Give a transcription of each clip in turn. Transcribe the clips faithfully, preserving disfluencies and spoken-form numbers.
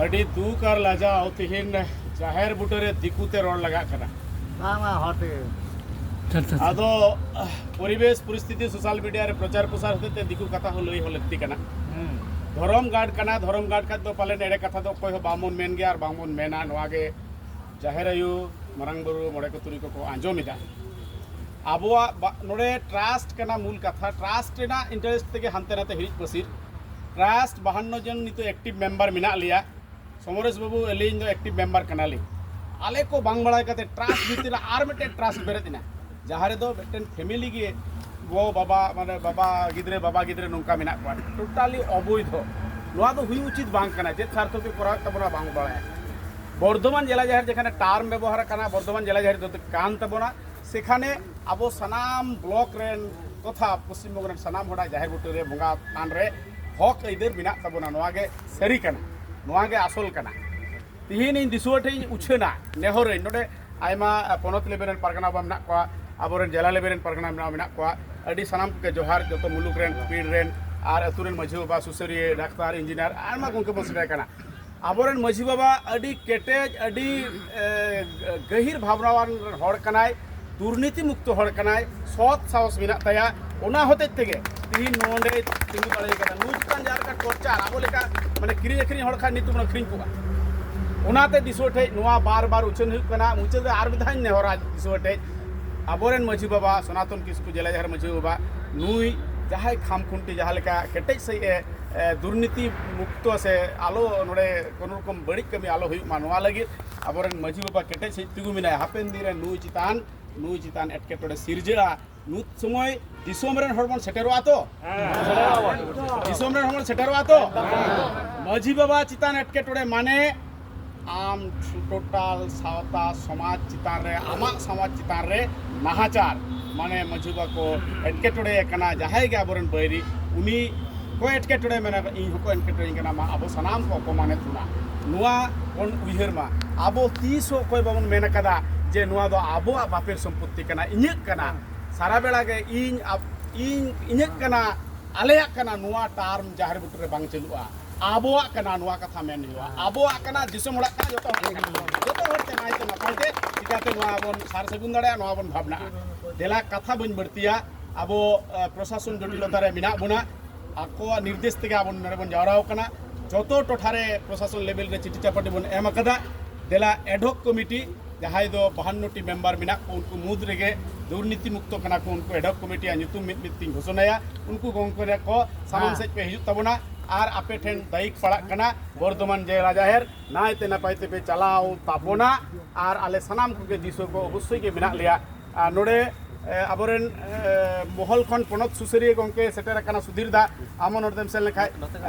ᱟᱹᱰᱤ ᱫᱩᱠ ᱟᱨ ᱞᱟᱡᱟᱣ, ᱛᱤᱦᱤᱧ ᱡᱟᱦᱮᱨ ᱵᱩᱴᱟᱹᱨᱮ ᱫᱤᱠᱩᱛᱮ ᱨᱚᱲ ᱞᱟᱜᱟᱜ ᱠᱟᱱᱟ᱾ ᱵᱟᱝ, ᱵᱟᱝ, ᱦᱚᱲ ᱛᱮᱜᱮ᱾ ᱟᱫᱚ ᱯᱚᱨᱤᱵᱮᱥ ᱯᱚᱨᱤᱥᱛᱷᱤᱛᱤ, ᱥᱳᱥᱟᱞ ᱢᱤᱰᱤᱭᱟ ᱨᱮ ᱯᱨᱚᱪᱟᱨ ᱯᱨᱚᱥᱟᱨ ᱦᱚᱛᱮᱡ ᱛᱮ ᱫᱤᱠᱩ ᱠᱟᱛᱷᱟ ᱦᱚᱸ ᱞᱟᱹᱭ ᱦᱚᱸ ᱞᱟᱹᱠᱛᱤ ᱠᱟᱱᱟ᱾ ᱦᱩᱸ᱾ ᱫᱷᱚᱨᱚᱢ ᱜᱟᱲ ᱠᱟᱱᱟ, ᱫᱷᱚᱨᱚᱢ ᱜᱟᱲ ᱠᱷᱟᱡ ᱫᱚ ᱯᱟᱞᱮᱱ ᱮᱲᱮ ᱠᱟᱛᱷᱟ ᱫᱚ ᱚᱠᱚᱭ ᱦᱚᱸ ᱵᱟᱝᱵᱚᱱ ᱢᱮᱱ ᱜᱮᱭᱟ ᱟᱨ ᱵᱟᱝᱵᱚᱱ ᱢᱮᱱᱟ᱾ ᱱᱚᱣᱟ ᱜᱮ ᱡᱟᱦᱮᱨ ᱟᱭᱳ, ᱢᱟᱨᱟᱝ ᱵᱩᱨᱩ, ᱢᱚᱬᱮ ᱠᱚ ᱛᱩᱨᱩᱭ ᱠᱚᱠᱚ ᱟᱸᱡᱚᱢ ᱮᱫᱟ᱾ ᱟᱵᱚᱣᱟᱜ ᱵᱟ-, ᱱᱚᱰᱮ ᱴᱨᱟᱥᱴ ᱠᱟᱱᱟ ᱢᱩᱞ ᱠᱟᱛᱷᱟ᱾ ᱴᱨᱟᱥᱴ ᱨᱮᱱᱟᱜ ᱤᱱᱴᱟᱨᱮᱥᱴ ᱛᱮᱜᱮ ᱦᱟᱱᱛᱮ ᱱᱟᱛᱮ ᱦᱤᱨᱤᱡ ᱯᱟᱹᱥᱤᱨ᱾ ᱴᱨᱟᱥᱴ ᱵᱟᱦᱟᱱᱱᱚ ᱡᱚᱱ ᱱᱤᱛᱚᱜ ᱮᱠᱴᱤᱵᱷ ᱢᱮᱢᱵᱟᱨ ᱢᱮᱱᱟᱜ ᱞᱮᱭᱟ᱾ ᱥᱚᱢᱚᱨᱮᱥ ᱵᱟᱹᱵᱩ, ᱟᱹᱞᱤᱧ ᱫᱚ ᱮᱠᱴᱤᱵᱷ ᱢᱮᱢᱵᱟᱨ ᱠᱟᱱᱟᱞᱤᱧ᱾ ᱟᱞᱮ ᱠᱚ ᱵᱟᱝ ᱵᱟᱲᱟᱭ ᱠᱟᱛᱮ ᱴᱨᱟᱥᱴ ᱵᱷᱤᱛᱤᱨ ᱨᱮ ᱟᱨ ᱢᱤᱫᱴᱮᱱ ᱴᱨᱟᱥᱴ ᱵᱮᱨᱮᱫ ᱮᱱᱟ, ᱡᱟᱦᱟᱸ ᱨᱮᱫᱚ ᱢᱤᱫᱴᱮᱱ ᱯᱷᱮᱢᱤᱞᱤ ᱜᱮ, ᱜᱚ ᱵᱟᱵᱟ, ᱢᱟᱱᱮ ᱵᱟᱵᱟ ᱜᱤᱫᱽᱨᱟᱹ, ᱵᱟᱵᱟ ᱜᱤᱫᱽᱨᱟᱹ ᱱᱚᱝᱠᱟ ᱢᱮᱱᱟᱜ ᱠᱚᱣᱟ᱾ ᱴᱳᱴᱟᱞᱤ ᱚᱵᱳᱭᱫᱷᱚ᱾ ᱱᱚᱣᱟ ᱫᱚ ᱦᱩᱭ ᱩᱪᱤᱛ ᱵᱟᱝ ᱠᱟᱱᱟ᱾ ᱪᱮᱫ ᱥᱟᱨᱛᱷᱚ ᱛᱮ ᱠᱚᱨᱟᱣᱮᱫ ᱛᱟᱵᱚᱱᱟ ᱵᱟᱝ ᱵᱟᱲᱟᱭᱟ᱾ ᱵᱚᱨᱫᱷᱚᱢᱟᱱ ᱡᱮᱞᱟ ᱡᱟᱦᱮᱨ ᱡᱮᱠᱷᱟᱱᱮ ᱴᱟᱨᱢ ᱵᱮᱵᱚᱦᱟᱨ ᱠᱟᱱᱟ, ᱵᱚᱨᱫᱷᱚᱢᱟᱱ ᱡᱮᱞᱟ ᱡᱟᱦᱮᱨ ᱫᱚ ᱠᱟᱱ ᱛᱟᱵᱚᱱᱟ, ᱥᱮᱠᱷᱟᱱᱮ ᱟᱵᱚ ᱥᱟᱱᱟᱢ ᱵᱞᱚᱠ ᱨᱮᱱ ᱛᱚᱛᱷᱟ ᱯᱚᱥᱪᱤᱢ ᱵᱚᱝᱜᱚ ᱨᱮᱱ ᱥᱟᱱᱟᱢ ᱦᱚᱲᱟᱜ ᱡᱟᱦᱮᱨ ᱵᱩᱴᱟᱹ ᱨᱮ ᱵᱚᱸᱜᱟ ᱛᱷᱟᱱ ᱨᱮ ᱦᱚᱠ ᱟᱹᱭᱫᱟᱹᱨ ᱢᱮᱱᱟᱜ ᱛᱟᱵᱚᱱᱟ᱾ ᱱᱚᱣᱟ ᱜᱮ ᱥᱟᱹᱨᱤ ᱠᱟᱱᱟ, ᱱᱚᱣᱟ ᱜᱮ ᱟᱥᱚᱞ ᱠᱟᱱᱟ᱾ ᱛᱤᱦᱤᱧ ᱤᱧ ᱫᱤᱥᱩᱣᱟᱹ ᱴᱷᱮᱱ ᱤᱧ ᱩᱪᱷᱟᱹᱱᱟ, ᱱᱮᱦᱚᱨᱟᱹᱧ, ᱱᱚᱰᱮ ᱟᱭᱢᱟ, ᱟ, ᱯᱚᱱᱚᱛ ᱞᱮᱵᱮᱞ ᱨᱮᱱ ᱯᱟᱨᱜᱟᱱᱟ ᱵᱟᱵᱟ ᱢᱮᱱᱟᱜ ᱠᱚᱣᱟ, ᱟᱵᱚᱨᱮᱱ ᱡᱮᱞᱟ ᱞᱮᱵᱮᱞ ᱨᱮᱱ ᱯᱟᱨᱜᱟᱱᱟ ᱵᱟᱵᱟ ᱢᱮᱱᱟᱜ ᱠᱚᱣᱟ, ᱟᱹᱰᱤ ᱥᱟᱱᱟᱢ ᱠᱚᱜᱮ ᱡᱚᱦᱟᱨ, ᱡᱚᱛᱚ ᱢᱩᱞᱩᱠ ᱨᱮᱱ, ᱯᱤᱲ ᱨᱮᱱ, ᱟᱨ ᱟᱹᱛᱩ ᱨᱮᱱ ᱢᱟᱹᱡᱷᱤ ᱵᱟᱵᱟ, ᱥᱩᱥᱟᱹᱨᱤᱭᱟᱹ, ᱰᱟᱠᱛᱟᱨ, ᱤᱧᱡᱤᱱᱤᱭᱟᱨ, ᱟᱭᱢᱟ ᱜᱚᱢᱠᱮ ᱵᱚᱱ ᱥᱮᱴᱮᱨ ᱠᱟᱱᱟ᱾ ᱟᱵᱚᱨᱮᱱ ᱢᱟᱹᱡᱷᱤ ᱵᱟᱵᱟ ᱟᱹᱰᱤ ᱠᱮᱴᱮᱡ, ᱟᱹᱰᱤ, ᱮ, ᱜᱟᱹᱦᱤᱨ ᱵᱷᱟᱵᱽᱱᱟᱣᱟᱱ ᱦᱚᱲ ᱠᱟᱱᱟᱭ, ᱫᱩᱨᱱᱤᱛᱤ ᱢᱩᱠᱛᱚ ᱦᱚᱲ ᱠᱟᱱᱟᱭ, ᱥᱚᱛ ᱥᱟᱦᱚᱥ ᱢᱮᱱᱟᱜ ᱛᱟᱭᱟ᱾ ᱚᱱᱟ ᱦᱚᱛᱮᱡ ᱛᱮᱜᱮ ᱛᱤᱦᱤᱧ ᱱᱚᱰᱮ ᱛᱤᱸᱜᱩ ᱫᱟᱲᱮ ᱠᱟᱱᱟ᱾ ᱱᱩᱭ ᱪᱮᱛᱟᱱ ᱡᱟᱦᱟᱸ ᱞᱮᱠᱟ ᱴᱚᱨᱪᱟᱨ, ᱟᱵᱚ ᱞᱮᱠᱟ ᱢᱟᱱᱮ ᱠᱤᱨᱤᱧ ᱟᱹᱠᱷᱨᱤᱧ ᱦᱚᱲ ᱠᱷᱟᱱ ᱱᱤᱛ ᱵᱚᱱ ᱟᱹᱠᱷᱨᱤᱧ ᱠᱚᱜᱼᱟ᱾ ᱚᱱᱟᱛᱮ ᱫᱤᱥᱩᱣᱟᱹ ᱴᱷᱮᱡ ᱱᱚᱣᱟ ᱵᱟᱨ ᱵᱟᱨ ᱩᱪᱷᱟᱹᱱ ᱦᱩᱭᱩᱜ ᱠᱟᱱᱟ᱾ ᱢᱩᱪᱟᱹᱫ ᱨᱮ ᱟᱨ ᱢᱤᱫ ᱫᱷᱟᱣ ᱤᱧ ᱱᱮᱦᱚᱨᱟ ᱫᱤᱥᱩᱣᱟᱹ ᱴᱷᱮᱡ, ᱟᱵᱚᱨᱮᱱ ᱢᱟᱹᱡᱷᱤ ᱵᱟᱵᱟ ᱥᱚᱱᱟᱛᱚᱱ ᱠᱤᱥᱠᱩ, ᱡᱮᱞᱟ ᱡᱟᱦᱮᱨ ᱢᱟᱹᱡᱷᱤ ᱵᱟᱵᱟ, ᱱᱩᱭ ᱡᱟᱦᱟᱸᱭ ᱠᱷᱟᱢ ᱠᱷᱩᱱᱴᱤ ᱡᱟᱦᱟᱸ ᱞᱮᱠᱟ ᱠᱮᱴᱮᱡ ᱥᱟᱺᱦᱤᱡ ᱮ, ᱮ, ᱫᱩᱨᱱᱤᱛᱤ ᱢᱩᱠᱛᱚ ᱥᱮ ᱟᱞᱚ ᱱᱚᱰᱮ ᱠᱳᱱᱳ ᱨᱚᱠᱚᱢ ᱵᱟᱹᱲᱤᱡ ᱠᱟᱹᱢᱤ ᱟᱞᱚ ᱦᱩᱭᱩᱜ ᱢᱟ, ᱱᱚᱣᱟ ᱞᱟᱹᱜᱤᱫ ᱟᱵᱚᱨᱮᱱ ᱢᱟᱹᱡᱷᱤ ᱵᱟᱵᱟ ᱠᱮᱴᱮᱡ ᱥᱟᱺᱦᱤᱡ ᱛᱤᱸᱜᱩ ᱢᱮᱱᱟᱭᱟ᱾ ᱦᱟᱯᱮᱱ ᱫᱤᱱ ᱨᱮ ᱱᱩᱭ ᱪᱮᱛᱟᱱ, ᱱᱩᱭ ᱪᱮᱛᱟᱱ ᱮᱴᱠᱮᱴᱚᱬᱮ ᱥᱤᱨᱡᱟᱹᱜᱼᱟ᱾ ᱱᱩᱭ ᱥᱚᱢᱚᱭ ᱫᱤᱥᱚᱢ ᱨᱮᱱ ᱦᱚᱲ ᱵᱚᱱ ᱥᱮᱴᱮᱨᱚᱜᱼᱟ ᱛᱚ? ᱫᱤᱥᱚᱢ ᱨᱮᱱ ᱦᱚᱲ ᱵᱚᱱ ᱥᱮᱴᱮᱨᱚᱜᱼᱟ ᱛᱚ? ᱢᱟᱹᱡᱷᱤ ᱵᱟᱵᱟ ᱪᱮᱛᱟᱱ ᱮᱴᱠᱮᱴᱚᱬᱮ ᱢᱟᱱᱮ ᱟᱢ ᱴᱳᱴᱟᱞ ᱥᱟᱶᱛᱟ ᱥᱚᱢᱟᱡᱽ ᱪᱮᱛᱟᱱ ᱨᱮ, ᱟᱢᱟᱜ ᱥᱚᱢᱟᱡᱽ ᱪᱮᱛᱟᱱ ᱨᱮ ᱱᱟᱦᱟᱪᱟᱨ, ᱢᱟᱱᱮ ᱢᱟᱹᱡᱷᱤ ᱵᱟᱵᱟ ᱠᱚ ᱮᱴᱠᱮᱴᱚᱬᱮ ᱟᱠᱟᱱᱟ, ᱡᱟᱦᱟᱸᱭ ᱜᱮ ᱟᱵᱚᱨᱮᱱ ᱵᱟᱹᱭᱨᱤ, ᱩᱱᱤ ᱠᱚ ᱮᱴᱠᱮᱴᱚᱬᱮ ᱢᱮᱱᱟ, ᱤᱧ ᱦᱚᱸᱠᱚ ᱮᱴᱠᱮᱴᱚᱬᱮᱧ ᱠᱟᱱᱟ, ᱢᱟ ᱟᱵᱚ ᱥᱟᱱᱟᱢ ᱠᱚ ᱚᱯᱚᱢᱟᱱᱮᱫ ᱵᱚᱱᱟ᱾ ᱱᱚᱣᱟ ᱵᱚᱱ ᱩᱭᱦᱟᱹᱨ ᱢᱟ᱾ ᱟᱵᱚ ᱛᱤᱥ ᱦᱚᱸ ᱚᱠᱚᱭ ᱵᱟᱵᱚᱱ ᱢᱮᱱ ᱟᱠᱟᱫᱟ ᱡᱮ ᱱᱚᱣᱟ ᱫᱚ ᱟᱵᱚᱣᱟᱜ ᱵᱟᱯᱮᱨ ᱥᱚᱢᱯᱚᱛᱛᱤ ᱠᱟᱱᱟ, ᱤᱧᱟᱹᱜ ᱠᱟᱱᱟ᱾ ᱥᱟᱨᱟ ᱵᱮᱲᱟ ᱜᱮ ᱤᱧ, ᱟᱯ-, ᱤᱧ, ᱤᱧᱟᱹᱜ ᱠᱟᱱᱟ, ᱟᱞᱮᱭᱟᱜ ᱠᱟᱱᱟ, ᱱᱚᱣᱟ ᱴᱟᱨᱢ ᱡᱟᱦᱮᱨ ᱵᱩᱴᱟᱹ ᱨᱮ ᱵᱟᱝ ᱪᱟᱹᱞᱩᱜᱼᱟ᱾ ᱟᱵᱚᱣᱟᱜ ᱠᱟᱱᱟ, ᱱᱚᱣᱟ ᱠᱟᱛᱷᱟ ᱢᱮᱱ ᱦᱩᱭᱩᱜᱼᱟ᱾ ᱟᱵᱚᱣᱟᱜ ᱠᱟᱱᱟ, ᱫᱤᱥᱚᱢ ᱦᱚᱲᱟᱜ ᱠᱟᱱᱟ, ᱡᱚᱛᱚ ᱦᱚᱲ ᱛᱮ ᱱᱟᱭᱛᱮ ᱱᱟᱯᱟᱭ ᱛᱮ ᱪᱤᱠᱟᱹᱛᱮ ᱱᱚᱣᱟ ᱵᱚᱱ ᱥᱟᱨ ᱥᱟᱹᱜᱩᱱ ᱫᱟᱲᱮᱭᱟᱜᱼᱟ, ᱱᱚᱣᱟ ᱵᱚᱱ ᱵᱷᱟᱵᱽᱱᱟᱜᱼᱟ᱾ ᱫᱮᱞᱟ, ᱠᱟᱛᱷᱟ ᱵᱟᱹᱧ ᱵᱟᱹᱲᱛᱤᱭᱟ, ᱟᱵᱚ ᱯᱨᱚᱥᱟᱥᱚᱱ ᱡᱚᱴᱤᱞᱚᱛᱟ ᱨᱮ ᱢᱮᱱᱟᱜ ᱵᱚᱱᱟ᱾ ᱟᱠᱚᱣᱟᱜ ᱱᱤᱨᱫᱮᱥ ᱛᱮᱜᱮ ᱟᱵᱚ ᱱᱚᱰᱮ ᱵᱚᱱ ᱡᱟᱣᱨᱟ ᱟᱠᱟᱱᱟ᱾ ᱡᱚᱛᱚ ᱴᱚᱴᱷᱟ ᱨᱮ ᱯᱨᱚᱥᱟᱥᱚᱱ ᱞᱮᱵᱮᱞ ᱨᱮ ᱪᱤᱴᱷᱤ ᱪᱟᱯᱟᱴᱤ ᱵᱚᱱ ᱮᱢ ᱟᱠᱟᱫᱟ᱾ ᱫᱮᱞᱟ, ᱮᱰᱦᱚᱠ ᱠᱚᱢᱤᱴᱤ ᱡᱟᱦᱟᱸᱭ ᱫᱚ ᱵᱟᱦᱟᱱᱱᱚ ᱴᱤ ᱢᱮᱢᱵᱟᱨ ᱢᱮᱱᱟᱜ ᱠᱚ, ᱩᱱᱠᱩ ᱢᱩᱫᱽ ᱨᱮᱜᱮ ᱫᱩᱨᱱᱤᱛᱤ ᱢᱩᱠᱛᱚ ᱠᱟᱱᱟ ᱠᱚ, ᱩᱱᱠᱩ ᱮᱰᱦᱚᱠ ᱠᱚᱢᱤᱴᱤᱭᱟᱜ ᱧᱩᱛᱩᱢ ᱢᱤᱫ ᱢᱤᱫ ᱛᱤᱧ ᱜᱷᱳᱥᱚᱱᱟᱭᱟ᱾ ᱩᱱᱠᱩ ᱜᱚᱢᱠᱮ ᱠᱚ ᱥᱟᱢᱟᱝ ᱥᱮᱫ ᱯᱮ ᱦᱤᱡᱩᱜ ᱛᱟᱵᱚᱱᱟ ᱟᱨ ᱟᱯᱮ ᱴᱷᱮᱱ ᱫᱟᱭᱤᱠ ᱯᱟᱲᱟᱜ ᱠᱟᱱᱟ ᱵᱚᱨᱫᱷᱚᱢᱟᱱ ᱡᱮᱞᱟ ᱡᱟᱦᱮᱨ ᱱᱟᱭᱛᱮ ᱱᱟᱯᱟᱭ ᱛᱮᱯᱮ ᱪᱟᱞᱟᱣ ᱛᱟᱵᱚᱱᱟ᱾ ᱟᱨ ᱟᱞᱮ ᱥᱟᱱᱟᱢ ᱠᱚᱜᱮ ᱫᱤᱥᱩᱣᱟᱹ ᱠᱚ ᱚᱵᱚᱥᱥᱳᱭ ᱜᱮ ᱢᱮᱱᱟᱜ ᱞᱮᱭᱟ᱾ ᱟᱨ ᱱᱚᱰᱮ ᱟᱵᱚᱨᱮᱱ ᱢᱚᱦᱚᱞ ᱠᱷᱚᱱ ᱯᱚᱱᱚᱛ ᱥᱩᱥᱟᱹᱨᱤᱭᱟᱹ ᱜᱚᱢᱠᱮ ᱥᱮᱴᱮᱨ ᱟᱠᱟᱱᱟ ᱥᱩᱫᱷᱤᱨ ᱫᱟ, ᱟᱢ ᱦᱚᱸ ᱱᱚᱰᱮᱢ ᱥᱮᱱ ᱞᱮᱱᱠᱷᱟᱱ᱾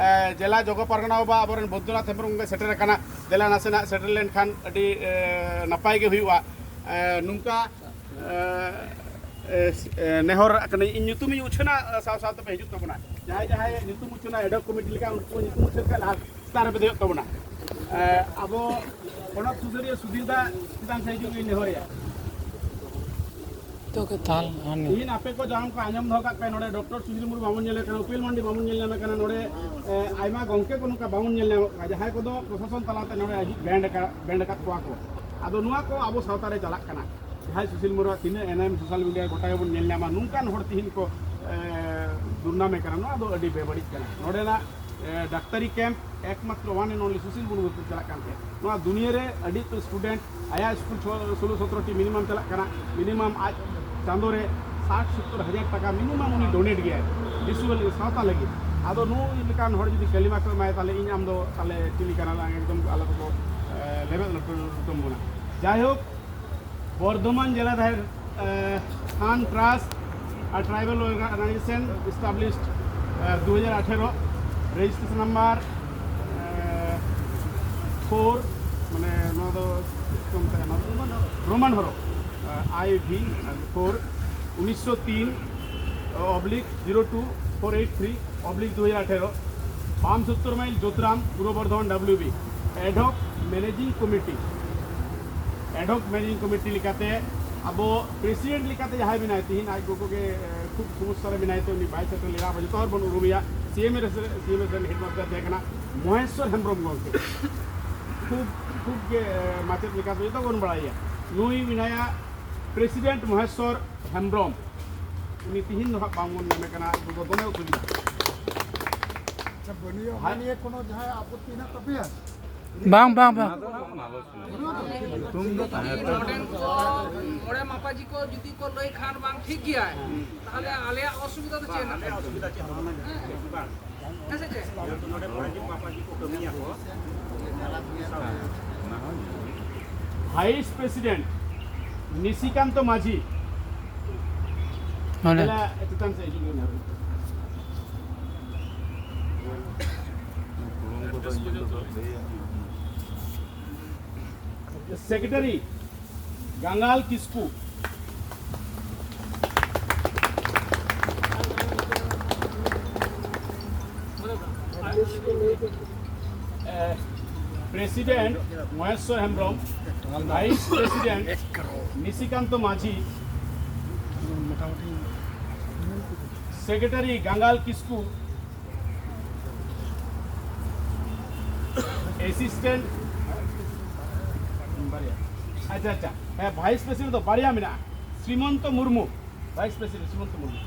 ᱡᱮᱞᱟ ᱡᱚᱜᱚ ᱯᱟᱨᱜᱟᱱᱟ ᱵᱟᱵᱟ ᱟᱵᱚᱨᱮᱱ ᱵᱚᱫᱽᱫᱚᱱᱟᱛᱷ ᱦᱮᱢᱵᱨᱚᱢ ᱜᱚᱢᱠᱮ ᱥᱮᱴᱮᱨ ᱟᱠᱟᱱᱟ᱾ ᱫᱮᱞᱟ, ᱱᱟᱥᱮᱱᱟᱜ ᱥᱮᱴᱮᱨ ᱞᱮᱱᱠᱷᱟᱱ ᱟᱹᱰᱤ ᱱᱟᱯᱟᱭ ᱜᱮ ᱦᱩᱭᱩᱜᱼᱟ᱾ ᱱᱚᱝᱠᱟ ᱱᱮᱦᱚᱨ ᱠᱟᱹᱱᱟᱹᱧ, ᱤᱧ ᱧᱩᱛᱩᱢᱤᱧ ᱩᱪᱷᱟᱹᱱᱟ, ᱥᱟᱶ ᱥᱟᱶ ᱛᱮᱯᱮ ᱦᱤᱡᱩᱜ ᱛᱟᱵᱚᱱᱟ᱾ ᱡᱟᱦᱟᱸᱭ ᱡᱟᱦᱟᱸᱭ ᱧᱩᱛᱩᱢ ᱩᱪᱷᱟᱹᱱᱟ, ᱮᱰᱦᱚᱠ ᱠᱚᱢᱤᱴᱤ ᱞᱮᱠᱟ ᱩᱱᱠᱩ ᱧᱩᱛᱩᱢ ᱩᱪᱷᱟᱹᱱ ᱠᱟᱜ ᱞᱟᱦᱟ ᱪᱮᱛᱟᱱ ᱨᱮᱯᱮ ᱫᱮᱡᱚᱜ ᱛᱟᱵᱚᱱᱟ᱾ ᱟᱵᱚ ᱯᱚᱱᱚᱛ ᱥᱩᱥᱟᱹᱨᱤᱭᱟᱹ ᱥᱩᱫᱷᱤᱨ ᱫᱟ ᱪᱮᱛᱟᱱ ᱥᱮᱫ ᱦᱤᱡᱩᱜ ᱤᱧ ᱱᱮᱦᱚᱨᱮᱭᱟ᱾ ᱛᱚ ᱠᱟᱛᱷᱟ ᱟᱨ ᱛᱤᱦᱤᱧ ᱟᱯᱮ ᱠᱚ ᱡᱟᱱᱟᱢ ᱠᱚ ᱟᱸᱡᱚᱢ ᱫᱚᱦᱚ ᱠᱟᱜ ᱯᱮ, ᱱᱚᱰᱮ ᱰᱚᱠᱴᱚᱨ ᱥᱩᱫᱷᱤᱨ ᱢᱩᱨᱢᱩ ᱵᱟᱵᱚᱱ ᱧᱮᱞᱮ ᱠᱟᱱᱟ, ᱩᱯᱮᱞ ᱢᱟᱱᱰᱤ ᱵᱟᱵᱚᱱ ᱧᱮᱞ ᱧᱟᱢᱮ ᱠᱟᱱᱟ, ᱱᱚᱰᱮ ᱟᱭᱢᱟ ᱜᱚᱢᱠᱮ ᱠᱚ ᱱᱚᱝᱠᱟ ᱵᱟᱵᱚᱱ ᱧᱮᱞ ᱧᱟᱢᱚᱜ ᱠᱟᱱᱟ, ᱡᱟᱦᱟᱸᱭ ᱠᱚᱫᱚ ᱯᱨᱚᱥᱟᱥᱚᱱ ᱛᱟᱞᱟᱛᱮ ᱱᱚᱰᱮ ᱦᱤᱡᱩᱜ ᱵᱮᱱᱰ ᱟᱠᱟᱫ ᱵᱮᱱᱰ ᱟᱠᱟᱫ ᱠᱚᱣᱟ ᱠᱚ᱾ ᱟᱫᱚ ᱱᱚᱣᱟ ᱠᱚ ᱟᱵᱚ ᱥᱟᱶᱛᱟ ᱨᱮ ᱪᱟᱞᱟᱜ ᱠᱟᱱᱟ᱾ ᱡᱟᱦᱟᱸᱭ ᱥᱩᱥᱤᱞ ᱢᱩᱨᱢᱩᱣᱟᱜ ᱛᱤᱱᱟᱹᱜ ᱮᱱᱮᱢ ᱥᱳᱥᱟᱞ ᱢᱤᱰᱤᱭᱟ ᱜᱚᱴᱟ ᱜᱮᱵᱚᱱ ᱧᱮᱞ ᱧᱟᱢᱟ, ᱱᱚᱝᱠᱟᱱ ᱦᱚᱲ ᱛᱤᱦᱤᱧ ᱠᱚ ᱫᱩᱨᱱᱟᱢᱮ ᱠᱟᱱᱟ, ᱱᱚᱣᱟ ᱫᱚ ᱟᱹᱰᱤ ᱵᱮᱵᱟᱹᱲᱤᱡ ᱠᱟᱱᱟ᱾ ᱱᱚᱰᱮᱱᱟᱜ ᱰᱟᱠᱛᱟᱨᱤ ᱠᱮᱢᱯ ᱮᱠᱢᱟᱛᱨᱚ one and only Sushil Murmu ᱠᱷᱟᱹᱛᱤᱨ ᱪᱟᱞᱟᱜ ᱠᱟᱱ ᱛᱟᱦᱮᱸᱫ᱾ ᱱᱚᱣᱟ ᱫᱩᱱᱤᱭᱟᱹ ᱨᱮ ᱟᱹᱰᱤ ᱩᱛᱟᱹᱨ ᱥᱴᱩᱰᱮᱱᱴ, ᱟᱭᱟᱜ ᱥᱠᱩᱞ ᱥᱳᱞᱳ ᱥᱚᱛᱨᱚ ᱴᱤ ᱢᱤᱱᱤᱢᱟᱢ ᱪᱟᱞᱟᱜ ᱠᱟᱱᱟ, ᱢᱤᱱᱤᱢᱟᱢ ᱟᱡ ᱪᱟᱸᱫᱳ ᱨᱮ ᱥᱟᱴ ᱥᱚᱛᱛᱚᱨ ᱦᱟᱡᱟᱨ ᱴᱟᱠᱟ ᱢᱤᱱᱤᱢᱟᱢ ᱩᱱᱤ ᱰᱳᱱᱮᱴ ᱜᱮᱭᱟᱭ ᱫᱤᱥᱩᱣᱟᱹ ᱞᱟᱹᱜᱤᱫ, ᱥᱟᱶᱛᱟ ᱞᱟᱹᱜᱤᱫ᱾ ᱟᱫᱚ ᱱᱩᱭ ᱞᱮᱠᱟᱱ ᱦᱚᱲ ᱡᱩᱫᱤ ᱠᱟᱹᱞᱤᱢᱟ ᱠᱚ ᱮᱢᱟᱭᱟ, ᱛᱟᱦᱚᱞᱮ ᱤᱧ ᱟᱢ ᱫᱚ ᱛᱟᱦᱚᱞᱮ ᱪᱤᱞᱤ ᱠᱟᱱᱟ ᱞᱟᱝ? ᱮᱠᱫᱚᱢ ᱟᱞᱮ ᱫᱚᱠᱚ ᱞᱮᱵᱮᱫ ᱞᱚᱴᱚᱢ ᱵᱚᱱᱟ᱾ ᱡᱟᱭᱦᱳᱠ, ᱵᱚᱨᱫᱷᱚᱢᱟᱱ ᱡᱮᱞᱟ ᱡᱟᱦᱮᱨ ᱛᱷᱟᱱ ᱴᱨᱟᱥᱴ ᱟᱨ ᱴᱨᱟᱭᱵᱟᱞ ᱚᱨᱜᱟᱱᱟᱭᱡᱮᱥᱚᱱ ᱮᱥᱴᱟᱵᱞᱤᱥᱰ ᱫᱩ ᱦᱟᱡᱟᱨ ᱟᱴᱷᱮᱨᱚ, ᱨᱮᱡᱤᱥᱴᱨᱮᱥᱚᱱ ᱱᱟᱢᱵᱟᱨ ᱯᱷᱳᱨ, ᱢᱟᱱᱮ ᱱᱚᱣᱟ ᱫᱚ ᱪᱮᱫ ᱠᱚ ᱢᱮᱛᱟᱜ ᱠᱟᱱᱟ, ᱨᱳᱢᱟᱱ ᱦᱚᱨᱚᱯ, ᱟᱭ ᱵᱷᱤ ᱯᱷᱳᱨ, ᱩᱱᱤᱥᱥᱚ ᱛᱤᱱ oblique zero two four eight three oblique ᱫᱩ ᱦᱟᱡᱟᱨ ᱟᱴᱷᱮᱨᱚ, ᱵᱟᱢ ᱥᱚᱛᱛᱚᱨ mile Jotram, Purba Bardhaman W B, ad hoc managing committee, ad hoc managing committee ᱞᱮᱠᱟᱛᱮ ᱟᱵᱚ ᱯᱨᱮᱥᱤᱰᱮᱱᱴ ᱞᱮᱠᱟᱛᱮ ᱡᱟᱦᱟᱸᱭ ᱢᱮᱱᱟᱭ, ᱛᱤᱦᱤᱧ ᱟᱡ ᱜᱚᱜᱚ ᱜᱮ ᱠᱷᱩᱵ ᱥᱚᱢᱚᱥᱥᱟ ᱨᱮ ᱢᱮᱱᱟᱭ ᱛᱮ ᱩᱱᱤ ᱵᱟᱭ ᱥᱮᱴᱮᱨ ᱞᱮᱱᱟ᱾ ᱟᱵᱚ ᱡᱚᱛᱚ ᱦᱚᱲ ᱵᱚᱱ ᱩᱨᱩᱢᱮᱭᱟ, ᱥᱤ ᱮᱢ ᱮᱥ, ᱥᱤ ᱮᱢ ᱮᱥ ᱨᱮᱱ ᱦᱮᱰᱢᱟᱥᱴᱟᱨ ᱛᱟᱦᱮᱸ ᱠᱟᱱᱟ᱾ ᱢᱚᱦᱮᱥᱣᱚᱨ ᱦᱮᱢᱵᱨᱚᱢ ᱜᱚᱢᱠᱮ, ᱠᱷᱩᱵ ᱠᱷᱩᱵ ᱜᱮ ᱢᱟᱪᱮᱫ ᱞᱮᱠᱟᱛᱮ ᱡᱚᱛᱚ ᱵᱚᱱ ᱵᱟᱲᱟᱭᱟ᱾ ᱱᱩᱭ ᱢᱮᱱᱟᱭᱟ ᱯᱨᱮᱥᱤᱰᱮᱱᱴ ᱢᱚᱦᱮᱥᱣᱚᱨ ᱦᱮᱢᱵᱨᱚᱢ᱾ ᱩᱱᱤ ᱛᱤᱦᱤᱧ ᱫᱚ ᱦᱟᱸᱜ ᱵᱟᱝᱵᱚᱱ ᱧᱟᱢᱮ ᱠᱟᱱᱟ, ᱟᱵᱚ ᱫᱚ ᱫᱚᱢᱮ ᱚᱥᱩᱵᱤᱫᱷᱟ᱾ ᱟᱪᱪᱷᱟ, ᱵᱟᱹᱱᱩᱭᱟ ᱚᱱᱟ ᱱᱤᱭᱮ ᱠᱳᱱᱳ ᱡᱟᱦᱟᱸᱭ ᱟᱯᱚᱛᱛᱤ ᱦᱮᱱᱟᱜ ᱛᱟᱯᱮᱭᱟ? ᱵᱟᱝ, ᱵᱟᱝ, ᱵᱟᱝ᱾ ᱱᱚᱰᱮᱱ ᱠᱚ ᱢᱚᱬᱮ ᱢᱟᱯᱟᱡᱤ ᱠᱚ ᱡᱩᱫᱤ ᱠᱚ ᱞᱟᱹᱭ ᱠᱷᱟᱱ ᱵᱟᱝ ᱴᱷᱤᱠ ᱜᱮᱭᱟ, ᱛᱟᱦᱚᱞᱮ ᱟᱞᱮᱭᱟᱜ ᱚᱥᱩᱵᱤᱫᱷᱟ ᱫᱚ ᱪᱮᱫ ᱢᱮᱱᱟᱜᱼᱟ? ᱦᱮᱸ ᱥᱮ ᱪᱮᱫ? ᱵᱷᱟᱭᱤᱥ ᱯᱨᱮᱥᱤᱰᱮᱱᱴ ᱱᱤᱥᱤᱠᱟᱱᱛ ᱢᱟᱹᱡᱷᱤ᱾ ᱱᱚᱰᱮ᱾ ᱫᱮᱞᱟ, ᱪᱮᱛᱟᱱ ᱥᱮᱫ ᱦᱤᱡᱩᱜ ᱢᱮ᱾ ᱥᱮᱠᱨᱮᱴᱟᱨᱤ ᱜᱟᱝᱜᱟᱞ ᱠᱤᱥᱠᱩ᱾ ᱯᱨᱮᱥᱤᱰᱮᱱᱴ ᱢᱚᱦᱮᱥᱣᱚᱨ ᱦᱮᱢᱵᱨᱚᱢ, ᱵᱷᱟᱭᱤᱥ ᱯᱨᱮᱥᱤᱰᱮᱱᱴ ᱱᱤᱥᱤᱠᱟᱱᱛ ᱢᱟᱹᱡᱷᱤ, ᱥᱮᱠᱨᱮᱴᱟᱨᱤ ᱜᱟᱝᱜᱟᱞ ᱠᱤᱥᱠᱩ, ᱮᱥᱤᱥᱴᱮᱱᱴ ᱵᱟᱨᱭᱟ, ᱟᱪᱪᱷᱟ, ᱟᱪᱪᱷᱟ, ᱦᱮᱸ, ᱵᱷᱟᱭᱤᱥ ᱯᱨᱮᱥᱤᱰᱮᱱᱴ ᱫᱚ ᱵᱟᱨᱭᱟ ᱢᱮᱱᱟᱜᱼᱟ, Srimanta Murmu, vice president Srimanta Murmu.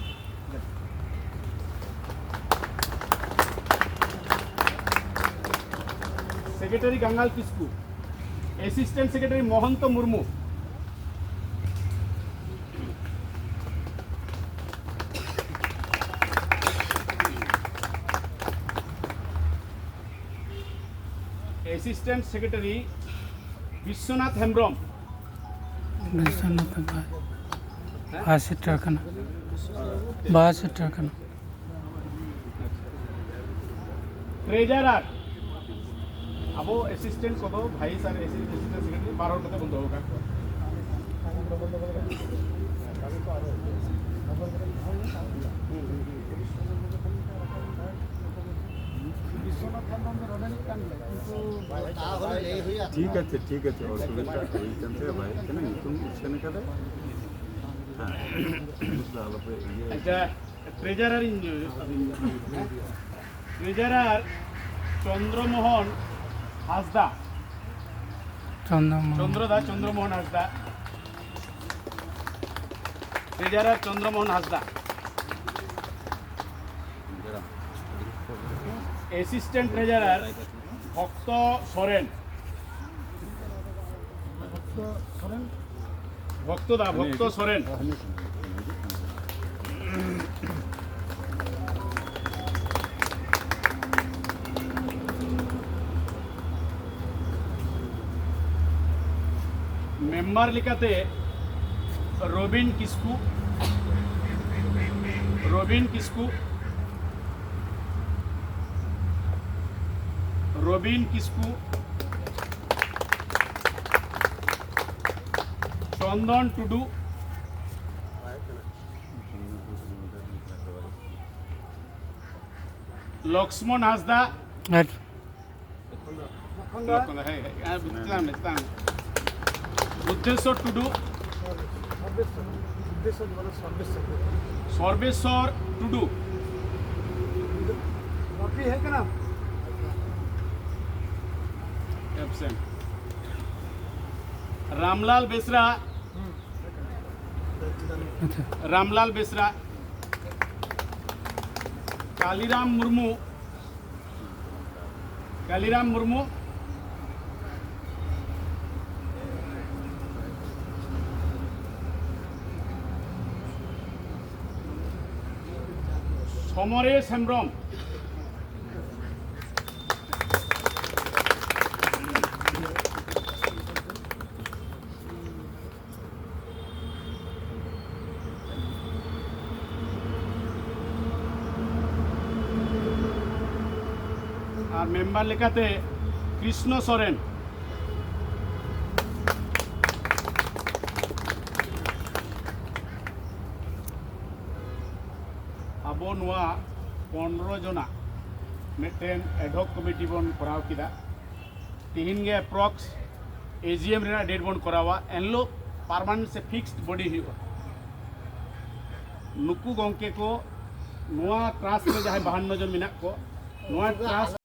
Secretary Gangal Kisku, assistant secretary Mohanta Murmu, assistant secretary Biswanath Hembrom. Biswanath ᱵᱟᱭ, ᱵᱟᱭ ᱥᱮᱴᱮᱨ ᱠᱟᱱᱟ, ᱵᱟᱭ ᱥᱮᱴᱮᱨ ᱠᱟᱱᱟ᱾ ᱴᱨᱮᱡᱟᱨᱟᱨ, ᱟᱵᱚ ᱮᱥᱤᱥᱴᱮᱱᱴ ᱠᱚᱫᱚ ᱵᱷᱟᱭᱤᱥ ᱟᱨ ᱮᱥᱤᱥᱴᱮᱱᱴ ᱥᱮᱠᱨᱮᱴᱟᱨᱤ ᱵᱟᱨ ᱦᱚᱲ ᱠᱟᱛᱮ ᱵᱚᱱ ᱫᱚᱦᱚ ᱠᱟᱜ ᱠᱚᱣᱟ᱾ ᱴᱷᱤᱠ ᱟᱪᱷᱮ, ᱴᱷᱤᱠ ᱟᱪᱷᱮ, ᱚᱥᱩᱵᱤᱫᱷᱟ ᱦᱩᱭ ᱠᱟᱱ ᱛᱟᱭᱟ, ᱵᱟᱭ ᱦᱮᱡ ᱠᱟᱱᱟ, ᱧᱩᱛᱩᱢ ᱥᱮᱱ ᱠᱟᱫᱟᱭ᱾ ᱦᱮᱸ, ᱟᱞᱚᱯᱮ ᱤᱭᱟᱹ᱾ ᱟᱪᱪᱷᱟ, ᱴᱨᱮᱡᱟᱨᱟᱨ ᱤᱧ, ᱴᱨᱮᱡᱟᱨᱟᱨ ᱪᱚᱱᱫᱨᱚᱢᱳᱦᱚᱱ ᱦᱟᱸᱥᱫᱟ᱾ ᱪᱚᱱᱫᱨᱚᱢᱳᱦᱚᱱ᱾ ᱪᱚᱱᱫᱨᱚᱫᱟ, ᱪᱚᱱᱫᱨᱚᱢᱳᱦᱚᱱ ᱦᱟᱸᱥᱫᱟ᱾ ᱴᱨᱮᱡᱟᱨᱟᱨ ᱪᱚᱱᱫᱨᱚᱢᱳᱦᱚᱱ ᱦᱟᱸᱥᱫᱟ᱾ ᱮᱥᱤᱥᱴᱮᱱᱴ ᱴᱨᱮᱡᱟᱨᱟᱨ ᱵᱷᱚᱠᱛᱚ ᱥᱚᱨᱮᱱ᱾ ᱵᱷᱚᱠᱛᱚ ᱫᱟ, ᱵᱷᱚᱠᱛᱚ ᱥᱚᱨᱮᱱ᱾ ᱢᱮᱢᱵᱟᱨ ᱞᱮᱠᱟᱛᱮ ᱨᱚᱵᱤᱱ ᱠᱤᱥᱠᱩ, ᱨᱚᱵᱤᱱ ᱠᱤᱥᱠᱩ, ᱨᱚᱵᱤᱱ ᱠᱤᱥᱠᱩ, ᱪᱚᱱᱫᱚᱱ ᱴᱩᱰᱩ, ᱞᱚᱠᱥᱢᱚᱱ ᱦᱟᱸᱥᱫᱟ, ᱟᱨ ᱞᱚᱠᱷᱚᱱ, ᱦᱮᱸ, ᱦᱮᱸ, ᱟᱨ ᱪᱮᱛᱟᱱ ᱨᱮ, ᱪᱮᱛᱟᱱ ᱨᱮ᱾ ᱵᱩᱫᱽᱫᱷᱮᱥᱣᱚᱨ ᱴᱩᱰᱩ, ᱥᱚᱨᱵᱮᱥᱣᱚᱨ ᱴᱩᱰᱩ, ᱵᱟᱯᱤ ᱦᱮᱡ ᱠᱟᱱᱟ᱾ ᱮᱵᱥᱮᱱᱴ᱾ ᱨᱟᱢᱞᱟᱞ ᱵᱮᱥᱨᱟ, ᱟᱪᱪᱷᱟ᱾ ᱨᱟᱢᱞᱟᱞ ᱵᱮᱥᱨᱟ, ᱠᱟᱞᱤᱨᱟᱢ ᱢᱩᱨᱢᱩ, ᱠᱟᱞᱤᱨᱟᱢ ᱢᱩᱨᱢᱩ, ᱥᱚᱢᱚᱨᱮᱥ ᱦᱮᱢᱵᱨᱚᱢ, ᱟᱨ ᱢᱮᱢᱵᱟᱨ ᱞᱮᱠᱟᱛᱮ ᱠᱨᱤᱥᱱᱚ ᱥᱚᱨᱮᱱ᱾ ᱟᱵᱚ ᱱᱚᱣᱟ ᱯᱚᱱᱨᱚ ᱡᱚᱱᱟᱜ ᱢᱤᱫᱴᱮᱱ ᱮᱰᱦᱚᱠ ᱠᱚᱢᱤᱴᱤ ᱵᱚᱱ ᱠᱚᱨᱟᱣ ᱠᱮᱫᱟ᱾ ᱛᱤᱦᱤᱧ ᱜᱮ ᱮᱯᱨᱚᱠᱥ ᱮᱡᱤᱮᱢ ᱨᱮᱱᱟᱜ ᱰᱮᱴ ᱵᱚᱱ ᱠᱚᱨᱟᱣᱟ᱾ ᱮᱱᱦᱤᱞᱳᱜ ᱯᱟᱨᱢᱟᱱᱮᱱᱴ ᱥᱮ ᱯᱷᱤᱠᱥᱰ ᱵᱚᱰᱤ ᱦᱩᱭᱩᱜᱼᱟ᱾ ᱱᱩᱠᱩ ᱜᱚᱢᱠᱮ ᱠᱚ ᱱᱚᱣᱟ ᱴᱨᱟᱥᱴ ᱨᱮ ᱡᱟᱦᱟᱸᱭ ᱵᱟᱦᱟᱱᱱᱚ ᱡᱚᱱ ᱢᱮᱱᱟᱜ ᱠᱚ, ᱱᱚᱣᱟ ᱴᱨᱟᱥᱴ